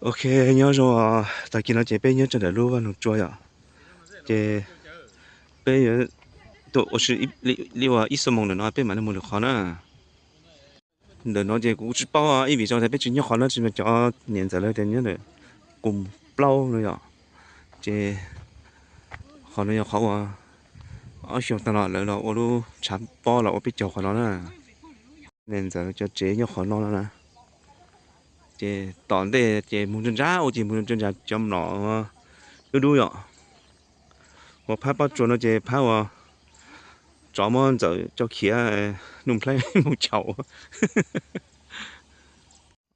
Ok, nyob zoo, tag kis no ces peb nyob rau ntawm lub vaj loog tsua yom. Ces peb yuav tuaj ua si li uas ib xuab moos ntawm no peb mam li mus lwm qhov na. Ntawm no ces kuv tsis paub ib vim zoo tias peb tsis nyob qhov no tsis mas cov niam ntxawm lawv tias nyob ntawm kum plaub no yom. Ces qhov no yog qhov uas ob xyoos tag los lawv los ua lub tshav pob los ua peb caug qhov no na. Niam ntxawm cov tsev nyob qhov no no na. Ces tom ntej ces mus ntsab ntsab ua ces mus ntsab ntsab cov mlom dub dub yom. Uas phab pob tsuas no ces phab uas tsov muab ntxawm coj khiav, Nuj Nplhaib mus chaum.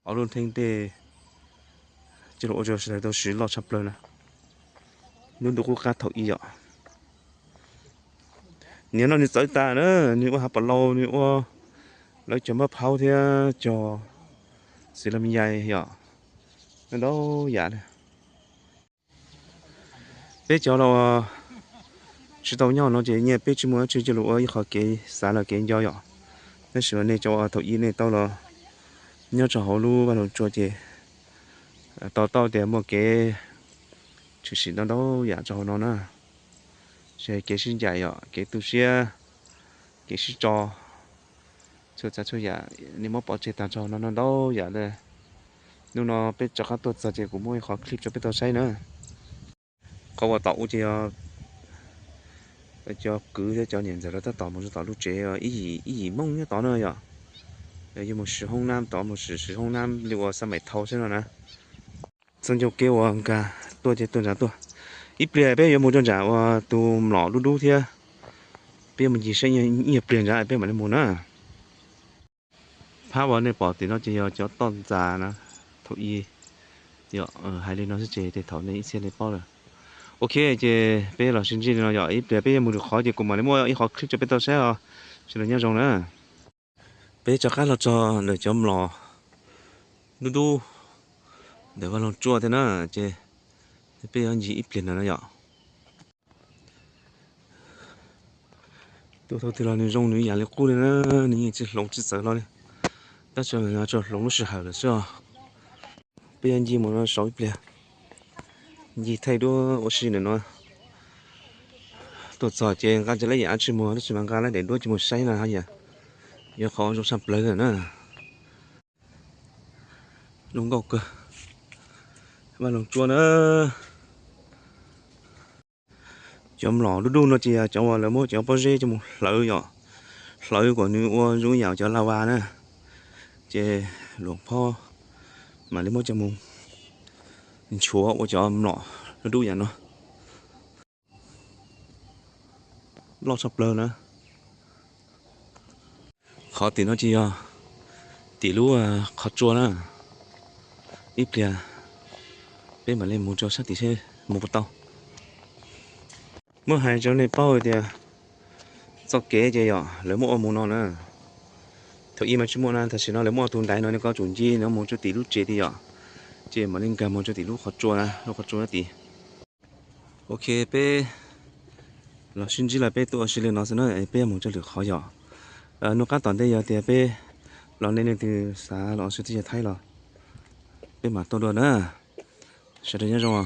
Ob lub theej tej coj los ua rau sawv daws tau siv loj tshaj plaws na. Hnub ntuj qub qab thaum ub yom. Niam no nws txawv tas na, nws ua hav pas laus, nws ua lawv cov mab phaub thiab cov xws li me yais yom, ntau yam na. Peb cov los tsis tau nyob no ces nyiaj peb tsis muaj dab tsi coj los ua ib qho kev xav los kev nco yom. Tab sis mas nej cov uas thaum ub nej tau los nyob rau hauv lub vaj loog tsua ces tau taub tias muaj kev tshwm sim ntau ntau yam rau hauv no na. Tsis hais kev sib ncaim yom, kev tu siab, kev sib tso, txhua tsav txhua yam nej muab pov tseg tag rau hauv no ntau yam li. Hnub no peb rov qab tuaj txog ces kuv muaj ib qhov clip rau peb tau saib na. Qhov uas tom ub ces yog cov kwv thiab cov niam ntxawm lawv tab tom mus rau tom lub tsev ib yim ib yim Hmoob nyob tod na yom. Yuav mus siv hoob nab tod, mus siv hoob nab li uas xab maim thau xwb no na. Txoj ncauj kev uas nkag tuaj ces tuaj nram tuaj. Ib pliag peb yuav mus rau nram uas tus mlom dub dub thiab. Peb yuav mus ncig saib ib nyuag pliag nrad peb mam li mus na. Phab uas nej pom tim no ces yog cov toj ntxas na, thaum ub yom, hais li no xwb ces tej thaum nej ib txhia nej paub lawm. Ok, ces peb los sib ntsib li no yom, ib pliag peb yuav mus lwm qhov ces kuv mam li muaj ib qhov clip rau peb tau saib os. Sawv daws nyob zoo na. Peb rov qab los txog ntawm cov mlom dub dub ntawm vaj loog tsua thiab na, ces peb yuav ncig ib pliag ntawm no yom. Tuaj thaum twg los nws zoo nws yam li qub li na, nws yeej tsis hloov tsis txawv hlo li. Tab sis tsuas hloov lub sij hawm lawm xwb os. Peb yuav ncig mus no saud ib pliag, ncig thaij duab ua si ntawm no. Tuaj txog ces nqa cov lab yam tsis muag tab sis mas nqa lab daim duab coj mus saib no haj yam yog qhov zoo tshaj plaws na. Zoo nkauj kawg. Vaj loog tsua na. Cov mlom dub dub no ces yog cov uas lawv muab cov pob zeb coj mus hlawv yom, hlawv kom nws ua zoo ib yam cov la vas na, ces luam phob mam li muab coj mus nchuav ua cov mlom dub dub yam no. Loj tshaj plaws na. Qhov tim no ces yog tim lub qhov tsua na. Ib pliag peb mam li mus rau sab tim seb mus puas tau. Muab hais rau nej paub tias txoj kev ces yog lawv muab ua mus no na. Thaum ub mas tsis muaj na, tam sim no lawv muaj tus ntaiv no nej koj tsum nce no mus rau tim lub tsev tiag yom. Ces mam li nkag mus rau tim lub qhov tsua, lub qhov tsua no tim. Ok, peb los sib ntsib los peb tuaj ua si li no xwb na, peb yuav mus rau lwm qhov yom. Hnub qab tom ntej yog tias peb los nej leej twg xav los ua si teb chaws Thaib los peb mam tuaj dua na. Sawv daws nyob zoo.